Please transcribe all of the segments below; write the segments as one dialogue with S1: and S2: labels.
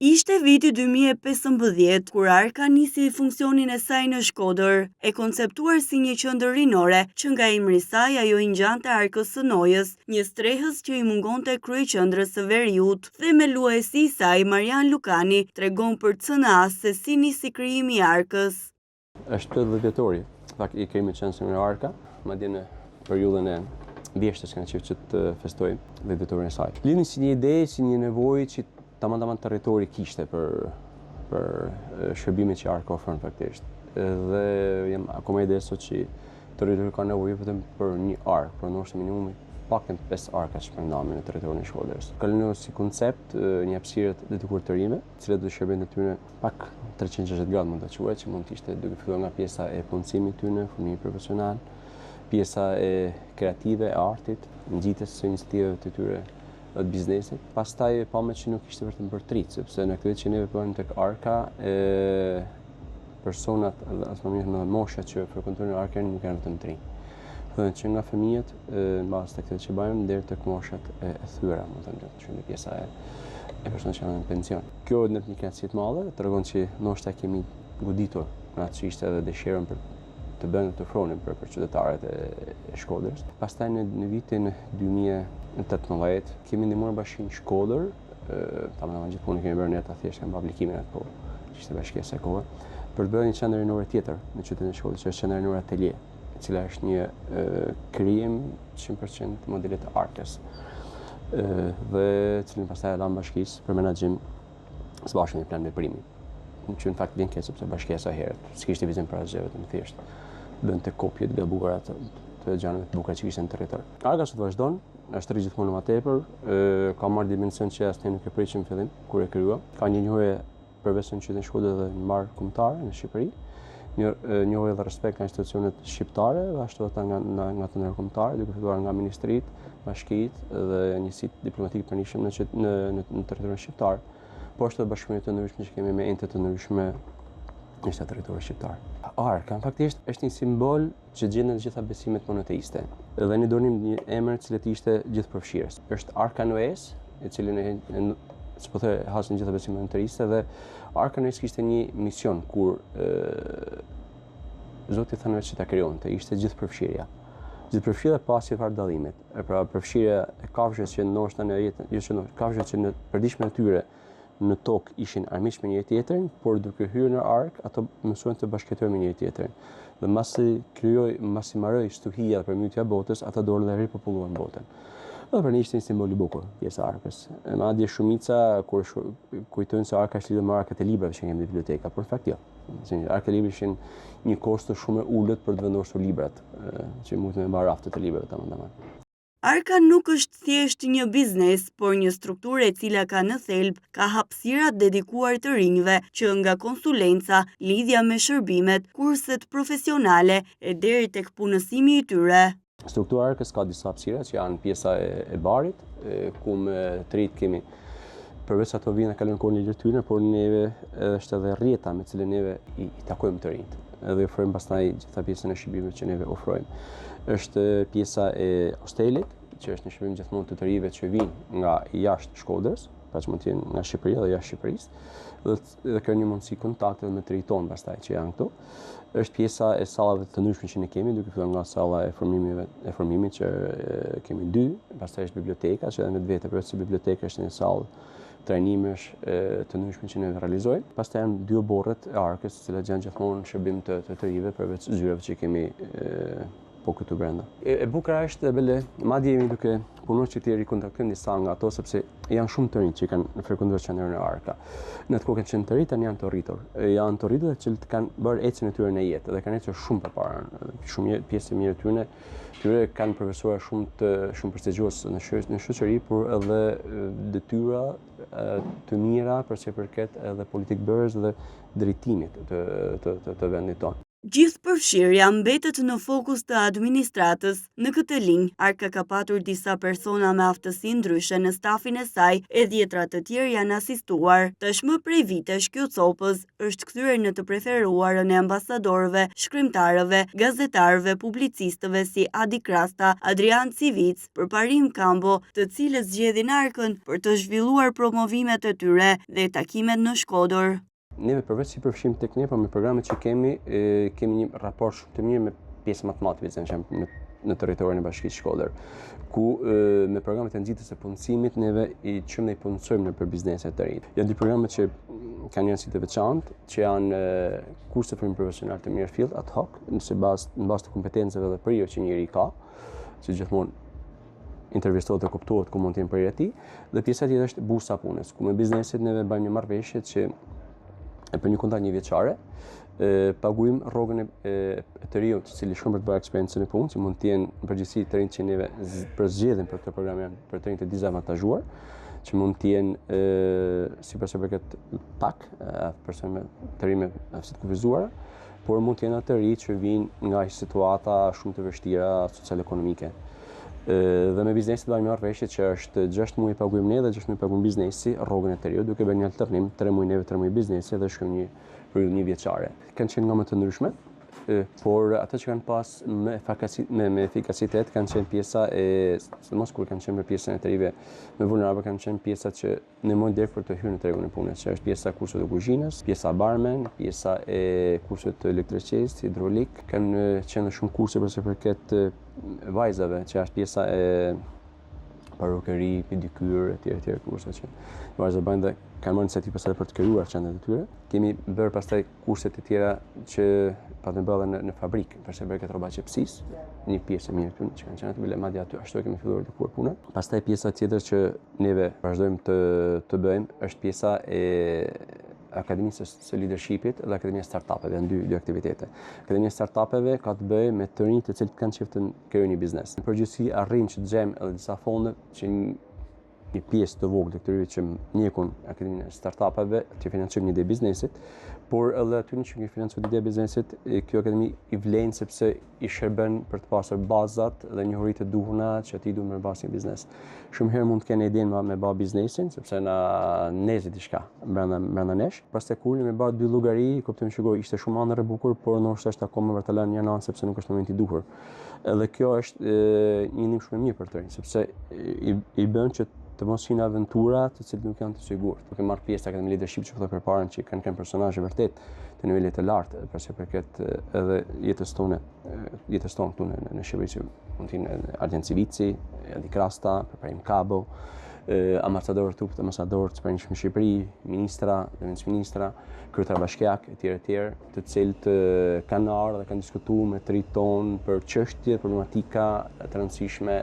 S1: Ishte viti 2015, kur Arka nisi funksionin e saj në Shkodër, e konceptuar si një qendër rinore, që nga emri i saj ajo i ngjante Arkës së Nojës, një strehës që i mungonte kryeqendrës së veriut. Themeluesi i saj, Marjan Lukani, tregon për CNA se si nisi krijimi i Arkës.
S2: Është plot dhjetëvjetori, fakt i krijimit të qendrës Arka, madje në periudhën e vjeshtës kena qejf që të festojmë dhjetëvjetorin e saj. Lindi si një ide, si një nevojë që tamam tamam territori kishte për për shërbimet që Arka ofron faktikisht. Dhe jam akoma ide sot që territori ka nevojë vetëm për një arkë, por ndoshta minimumi paktën 5 arka që shpërndame në territorin e Shkodrës. Ka lindur si koncept një hapësirë dedikuar të rinjve, të cilët do të shërbejnë të tyre pak 360 gradë mund ta quaj, që mund të ishte duke filluar nga pjesa e punësimit tyre, formimi profesional, pjesa e kreative e artit, nxitjes së iniciativave të tyre dhe të biznesit. Pastaj pamë që nuk ishte vetëm për të rinjtë, sepse në këtë që neve bëjmë tek Arka, e personat dhe as më mirë në mosha që frekuentojnë Arkën nuk janë vetëm të rinj. Dhe që nga fëmijët, në bazë të këtë që bëjmë, deri tek moshat e, e thyera, mund të them, që në pjesa e e personat që janë në pension. Kjo në një kënaqësi të madhe, tregon që ndoshta kemi goditur në atë që ishte edhe dëshirën për të bënë të ofronin për, për qytetarët e, e Shkodrës. Pastaj në, në vitin 2018 kemi ndihmuar Bashkinë Shkodër, tamam gjithë punën kemi bërë ne ta thjesht kemi aplikimin atë kohë, që ishte bashkia asaj kohe, për të bërë një qendër rinore tjetër në qytetin e Shkodrës, që është qendra rinore Atelier, e cila është një krijim 100% të modelit të Arkës. Dhe cilin pastaj e lamë bashkisë për menaxhim së bashku me një plan veprimi. Që në fakt vjen keq sepse bashkia sa herët s'kishte vizion për asgjë vetëm thjesht bënte kopje të gabuara të, të gjërave të bukura që kishte në territor. Arka sot vazhdon, është rritur gjithmonë më tepër, ka marrë dimension që asnjë nuk e pritshim në fillim kur e krijua. Ka një njohje përveç në qytetin Shkodër dhe në mbarëkombëtare në Shqipëri, një njohje dhe respekt nga institucionet shqiptare dhe ashtu ata nga nga, nga të ndërkombëtare, duke filluar nga ministritë, bashkitë dhe njësitë diplomatike të pranishme në në në, në territorin shqiptar. Po ashtu edhe bashkëpunime të ndryshme që kemi me ente të ndryshme në këtë territor shqiptar. Arka, faktikisht është një simbol që gjendet në të gjitha besimet monoteiste. Dhe ne donim një emër i cili të ishte gjithëpërfshirës. Është Arka Noes, e cili në, në si po the hasen gjitha besimet monoteiste dhe Arka Noes kishte një mision kur e, Zoti tha Noes që ta krijonte, ishte gjithëpërfshirja. Gjithëpërfshirja pa asnjë farë dallimit. E pra përfshirja e kafshës që ndoshta në jetën, jo që ndoshta, kafshët që në përditshmen e tyre në tokë ishin armiq me njëri tjetrin, por duke hyrë në arkë, ato mësuan të bashkëjetojnë me njëri tjetrin. Dhe masi krijoi, masi mbaroi stuhia dhe përmbytja e botës, ata dolën dhe ripopulluan botën. Dhe për ne ishte një simbol i bukur, pjesa e arkës. E madje shumica kur kujtojnë se arka është lidhur me arkat e librave që kemi në biblioteka, por në fakt jo. Arkat e librave ishin një kosto shumë e ulët për të vendosur librat, që mund të mbanë raftet e librave tamam tamam.
S1: Arka nuk është thjesht një biznes, por një strukturë e cila ka në thelb, ka hapësira dedikuar të rinjve, që nga konsulenca, lidhja me shërbimet, kurset profesionale e deri tek punësimi i tyre.
S2: Struktura e Arkës ka disa hapësira që janë pjesa e, e barit, e, ku me të rinjtë kemi përveç ato vijnë e kalojnë kohën e lirë tyre, por neve është edhe rrjeta me cilën neve i, i takojmë të rinjtë edhe ofrojmë pastaj gjitha pjesën e shërbimeve që neve ofrojmë. Është pjesa e hostelit, që është në shërbim gjithmonë të të rinjve që vijnë nga jashtë Shkodrës, pra që mund të jenë nga Shqipëria dhe jashtë Shqipërisë, dhe dhe kjo një mundësi kontakti edhe me të rinjtë tonë pastaj që janë këtu. Është pjesa e sallave të ndryshme që ne kemi, duke filluar nga salla e formimeve e formimit që kemi dy, pastaj është biblioteka që edhe në vetvete përveç se biblioteka është një sallë trajnimesh të ndryshme që ne realizojmë. Pastaj janë dy oborret e arkës, të cilat janë gjithmonë në shërbim të të, të rinjve përveç zyrave që kemi e, po këtu brenda. E, e bukura është e bele, madje jemi duke punuar që të rikontaktojmë disa nga ato sepse janë shumë të rinj që kanë frekuentuar qendrën e Arka. Në atë kohë kanë qenë të rinj, tani janë të rritur. Janë të rritur të cilët kanë bërë ecjen e tyre në jetë dhe kanë ecur shumë përpara. Shumë pjesë e mirë e tyre tyre kanë profesione shumë të shumë prestigjioze në shoqëri, në shoqëri, por edhe detyra të mira për sa i përket edhe politikëbërjes dhe drejtimit të të të, të vendit tonë.
S1: Gjithëpërfshirja mbetet në fokus të administratës. Në këtë linjë, Arka ka patur disa persona me aftësi ndryshe në stafin e saj e dhjetra të tjerë janë asistuar. Tashmë prej vitesh kjo copëz është kthyer në të preferuarën e ambasadorëve, shkrimtarëve, gazetarëve, publicistëve si Adi Krasta, Adrian Civic, Përparim Kambo, të cilët zgjedhin Arkën për të zhvilluar promovimet e tyre dhe takimet në Shkodër.
S2: Neve përveç si përfshim tek ne, por me programet që kemi, e, kemi një raport shumë të mirë me pjesën më të madhe të që janë në, në territorin e Bashkisë Shkodër, ku e, me programet e nxitjes së punësimit neve i çojmë dhe i punësojmë nëpër biznese të rinj. Janë dy programe që kanë një rëndësi të veçantë, që janë kurse për profesional të mirëfilltë ad hoc, në bazë në bazë të kompetencave dhe prirjeve që njeri ka, që gjithmonë intervistohet dhe kuptohet ku mund të jenë prirjet e tij, dhe pjesa tjetër është bursa e punës, ku me bizneset neve bëjmë një marrëveshje që e për një kontratë një vjeçare, e paguajmë rrogën e, e, e të riut, i cili shkon për të bërë eksperiencën e punës, që mund të jenë në përgjithësi të rinj që neve përzgjedhim për këtë program janë për të rinj të dizavantazhuar, që mund të jenë e, si për sa përket pak, persona me të rinj me aftësi të kufizuara, por mund të jenë të rinj që vijnë nga situata shumë të vështira social-ekonomike. Dhe me biznesit bëjmë një marrëveshje që është 6 muaj paguajmë ne dhe 6 muaj paguajmë biznesi rrogën e të riut, duke bërë një alternim 3 muaj neve, 3 muaj biznesi dhe shkojmë një periudhë një vjeçare. Kanë qenë nga më të ndryshme, por ato që kanë pas më efikasi, me, me efikasitet kanë qenë pjesa e, sidomos kur kanë qenë për pjesën e të rinjve më vulnerabël, kanë qenë pjesa që ndihmojnë direkt për të hyrë në tregun e punës, që është pjesa e kurseve të kuzhinës, pjesa barman, pjesa e kurseve të elektricist, hidrolik, kanë qenë shumë kurse për sa përket vajzave, që është pjesa e parukeri, pedikyr, etj etj kurse që vajzat bëjnë dhe kanë marrë iniciativë pastaj për të krijuar qendrat e tyre. Kemi bërë pastaj kurse të tjera që patëm bërë edhe në, në fabrikë, për sa i përket rrobaqepësisë, një pjesë e mirë këtu që kanë qenë aty, bile madje aty ashtu e kemi filluar dikur punën. Pastaj pjesa tjetër që neve vazhdojmë të të bëjmë është pjesa e Akademisë së Leadershipit dhe Akademisë Startupeve, janë dy dy aktivitete. Akademia e Startupeve ka të bëjë me të rinj të cilët kanë qejf të krijojnë një biznes. Në përgjithësi arrijmë që të gjejmë edhe disa fonde që një pjesë të vogël të këtyre që ndjekin Akademinë e Startupeve të financojmë një ide biznesit, por edhe aty që kemi financuar ide biznesit, kjo akademi i vlen sepse i shërben për të pasur bazat dhe njohuritë e duhura që atij duhet me pas një biznes. Shumë herë mund të kenë idenë me, me ba biznesin, sepse na ndezet diçka brenda brenda nesh. Pastaj kur me ba dy llogari, kuptojmë që ishte shumë ëndërr e bukur, por ndoshta është akoma për ta lënë një anë sepse nuk është momenti i duhur. Edhe kjo është e, një ndihmë shumë e mirë për të rinj, sepse i, i bën që të mos hyjnë aventura të cilët nuk janë të sigurt. Duke marrë pjesë tek Akademia Leadership që po përpara që kanë qenë personazhe vërtet të nivelit të lartë, për sa i përket edhe jetës tonë, jetës tonë këtu në, në Shqipëri që mund të jenë Ardian Civici, Adi Krasta, Përparim Kabo, ambasadorë të ambasadorë të pranishëm në Shqipëri, ministra, zëvendësministra, kryetar bashkiak etj etj, të cilët kanë ardhur dhe kanë diskutuar me të rinjtë tonë për çështje, problematika të rëndësishme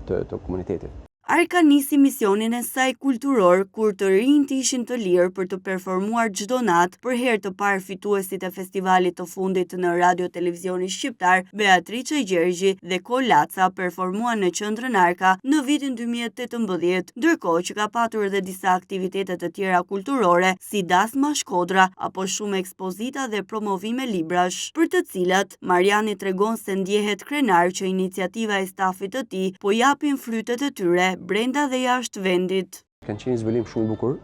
S2: të të komunitetit.
S1: Arka nisi misionin e saj kulturor kur të rinjtë ishin të lirë për të performuar çdo natë, për herë të parë fituesit e festivalit të fundit në Radio Televizionin Shqiptar, Beatriçe Gjergji dhe Kol Laca performuan në Qendrën Arka në vitin 2018, ndërkohë që ka patur edhe disa aktivitete të tjera kulturore si Dasma Shkodra apo shumë ekspozita dhe promovime librash, për të cilat Marjani tregon se ndjehet krenar që iniciativa e stafit të tij po japin frytet e tyre brenda dhe jashtë vendit.
S2: Kanë qenë një zhvillim shumë i bukur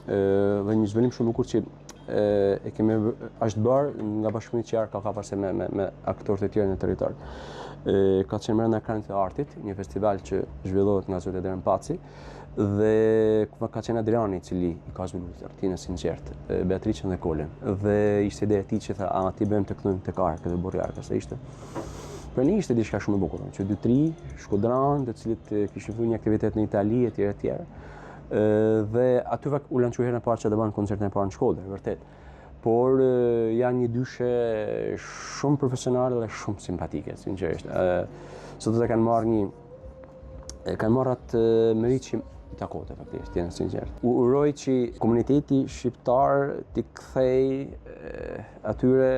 S2: dhe një zhvillim shumë i bukur që e kemi është bërë nga bashkëpunimi që Arka ka pasur me me me aktorët e tjerë në territor. Ë ka qenë brenda ekranit të artit, një festival që zhvillohet nga zoti Adrian Paci dhe ka qenë Adriani i cili i ka zbuluar Artin e sinqert, Beatricën dhe Kolën. Dhe ishte ideja e tij që tha, a t'i bëjmë të këndojmë tek Arka dhe burri Arka, se ishte. Për ne ishte diçka shumë e bukur, që dy tri shkodran, të cilët kishin filluar një aktivitet në Itali etj etj. Dhe aty vak u lançu herën e parë që do bën koncertin e parë në Shkodër, vërtet. Por janë një dyshe shumë profesionale dhe shumë simpatike, sinqerisht. Sot ata kanë marrë një e kanë marrë atë meritë që i takote faktikisht, të jem sinqert. U uroj që komuniteti shqiptar t'i kthej atyre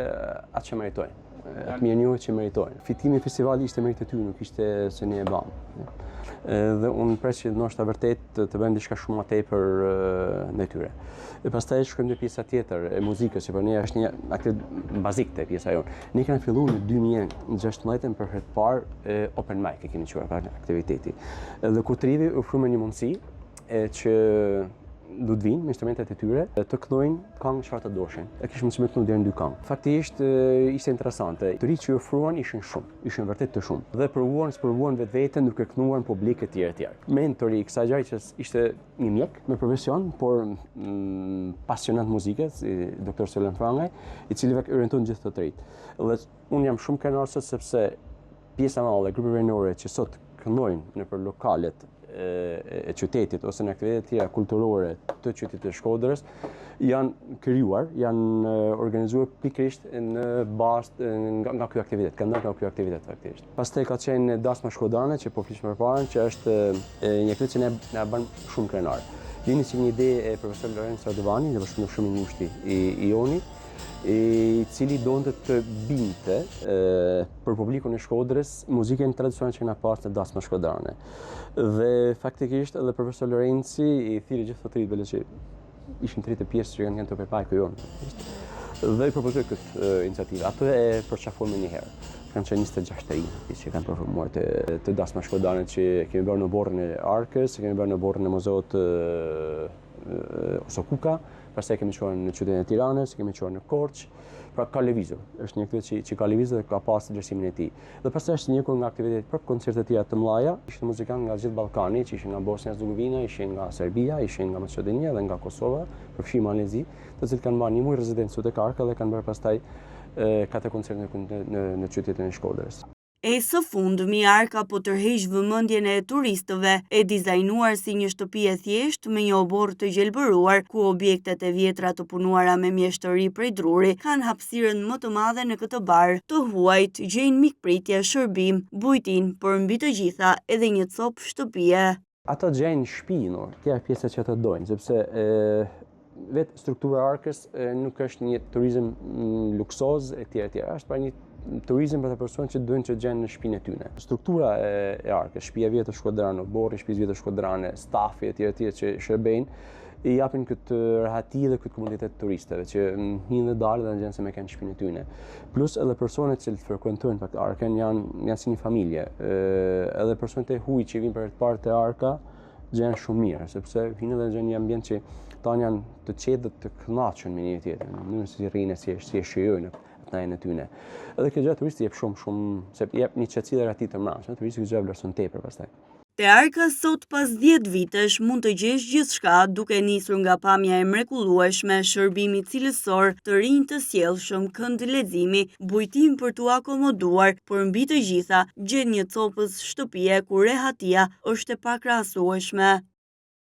S2: atë që meritojnë. Atë mirënjohje që meritojnë. Fitimi i festivalit ishte meritë e tyre, nuk ishte se ne e bamë. Dhe unë pres që ndoshta vërtet të, të bëjmë diçka shumë më tepër ndaj tyre. E pastaj shkojmë te pjesa tjetër e muzikës, që për ne është një aktivitet bazik te pjesa jonë. Ne kena filluar në 2016 për herë të parë e, open mic e kemi quajtur pra aktiviteti. Dhe kur të rinjve ofruam një mundësi e që do të vinë me instrumentet e tyre të këndojnë këngë çfarë të doshin. E kishim mundësi me këndu deri në dy këngë. Faktikisht ishte interesante. Të rinjtë që ofruan ishin shumë, ishin vërtet të shumë. Dhe provuan, sprovuan vetveten duke kënduar në publik e tjerë e tjerë. Mentori i kësaj gjëje që ishte një mjek me profesion, por pasionant muzike, si Dr. Solen Frangaj, i cili vetë orienton gjithë të rinjtë. Dhe unë jam shumë krenar sot sepse pjesa e madhe e grupeve rinore që sot këndojnë nëpër lokalet e, e qytetit ose në aktivitete tjera kulturore të qytetit të Shkodrës janë krijuar, janë organizuar pikërisht në bazë nga, nga ky aktivitet, kanë ndërë nga ky aktivitet faktikisht. Pastaj ka qenë dasma shkodrane që po flisëm përpara, që është një aktivitet që ne na bën shumë krenar. Vini si një ide e profesor Lorenzo Radovani, një bashkëpunëtor shumë i ngushtë i, i joni, i cili donte të binte e, për publikun e Shkodrës muzikën tradicionale që kena pas në dasma shkodrane. Dhe faktikisht edhe profesor Lorenzi i thirri gjithë të rinjtë bele që ishin të rinjtë pjesë që kanë qenë të përpaj jonë. Dhe i propozoi këtë iniciativë. Ato e përqafuan më njëherë. Kanë qenë 26 të rinj që kanë performuar të, të dasma shkodrane që kemi bërë në oborrin e Arkës, kemi bërë në oborrin e muzeut Oso Kuka, pastaj kemi çuar në qytetin e Tiranës, kemi çuar në Korçë, pra ka lëvizur. Është një aktivitet që, që ka lëvizur dhe ka pas vlerësimin e tij. Dhe pastaj është ndjekur nga aktivitetet për koncerte të tjera të mëdha, ishin muzikantë nga gjithë Ballkani, që ishin nga Bosnia Hercegovina, ishin nga Serbia, ishin nga Maqedonia dhe nga Kosova, përfshi Malin e Zi, të cilët kanë marrë një muaj rezidencë tek Arka dhe kanë bërë pastaj katër koncerte në, në, në qytetin e Shkodrës.
S1: E së fundmi Arka po tërheq vëmendjen e turistëve, e dizajnuar si një shtëpi e thjeshtë me një oborr të gjelbëruar, ku objektet e vjetra të punuara me mjeshtëri prej druri kanë hapësirën më të madhe në këtë bar. Të huajt gjejnë mikpritje, shërbim, bujtin, por mbi të gjitha edhe një copë shtëpie.
S2: Ato gjejnë shtëpi, no, kjo është pjesa që ato dojnë, sepse e, vetë struktura e arkës e, nuk është një turizëm luksoz e tjerë e tjerë, është pra një turizëm për të persona që duhen që gjejnë në shtëpinë e tyre. Struktura e, e arkës, shtëpia e vjetër shkodrane, oborri i shtëpisë vjetër shkodrane, stafi e tjerë e tjerë që shërbejnë, i japin këtë rahati dhe këtë komunitet turistëve që hinë dhe dalë dhe në gjenë se me kanë shtëpinë e tyre. Plus edhe personat që frekuentojnë pak arkën janë janë si një familje. Ë edhe personat e huaj që vinë për të parë te arka gjejnë shumë mirë, sepse hinë dhe gjejnë një ambient që tanë janë të qetë dhe të kënaqur me njëri tjetrin, në mënyrën se si rrinë, si si e shijojnë atë najën e tyre. Edhe kjo gjë turisti jep shumë shumë, se jep një qetësi dhe rahati të mbrëmshme, turisti kjo gjë vlerëson tepër pastaj.
S1: Te Arka sot pas 10 vitesh mund të gjesh gjithçka duke nisur nga pamja e mrekullueshme, shërbimi cilësor, të rinj të sjellshëm, kënd leximi, bujtim për t'u akomoduar, por mbi të gjitha gjen një copëz shtëpie ku rehatia është e pakrahasueshme.